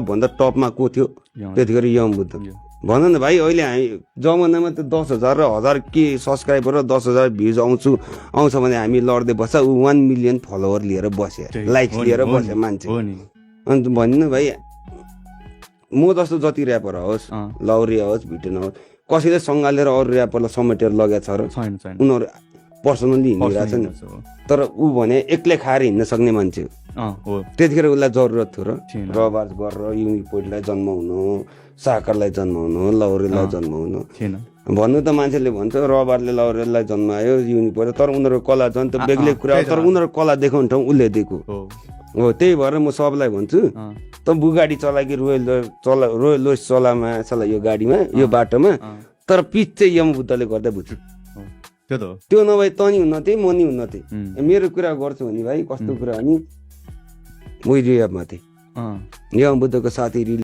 सबभन्दा टपमा को थियो त्यतिखेर यम बुद्ध भन न भाइ अहिले हामी जमानामा त 10,000 र 1000 के सब्सक्राइबर र 10,000 भ्युज आउँछ भने हामी लड्दै बस्छ ऊ 1 मिलियन फलोवर लिएर बस्यो लाइक्स लिएर बस्यो मान्छे अन्त भन्नु न भाइ म जस्तो जति ऱ्यापर होस् लौरी होस् भिटेन होस् कसैले सँगालेर अरू ऱ्यापरलाई समेटेर लगेको छ र उनीहरू पर्सनली हिँडिरहेछ नि तर ऊ भने एक्लै खाएर हिँड्न सक्ने मान्छे त्यतिखेर उसलाई जरुरत थियो र रबार्स गरेर युनिपोइन्टलाई जन्माउनु साकरलाई जन्माउनु लौरीलाई जन्माउनु भन्नु त मान्छेले भन्छ रबारले लौरीलाई जन्मायो युनिपोइन्ट तर उनीहरूको कला झन् त बेग्लै कुरा हो तर उनीहरूको कला देखाउने ठाउँ उसले दिएको हो त्यही भएर म सबलाई भन्छु त बुगाडी चलाकी रोयल लोइस चलामा चला यो गाडीमा यो बाटोमा तर पिच चाहिँ यम बुद्धले गर्दै बुझ्छु त्यो नभए त नि हुन्न थिएँ म नि हुन्न थिएँ मेरो कुरा गर्छु भने भाइ कस्तो कुरा हो नि म रियाबमा थिएँ यम बुद्धको साथी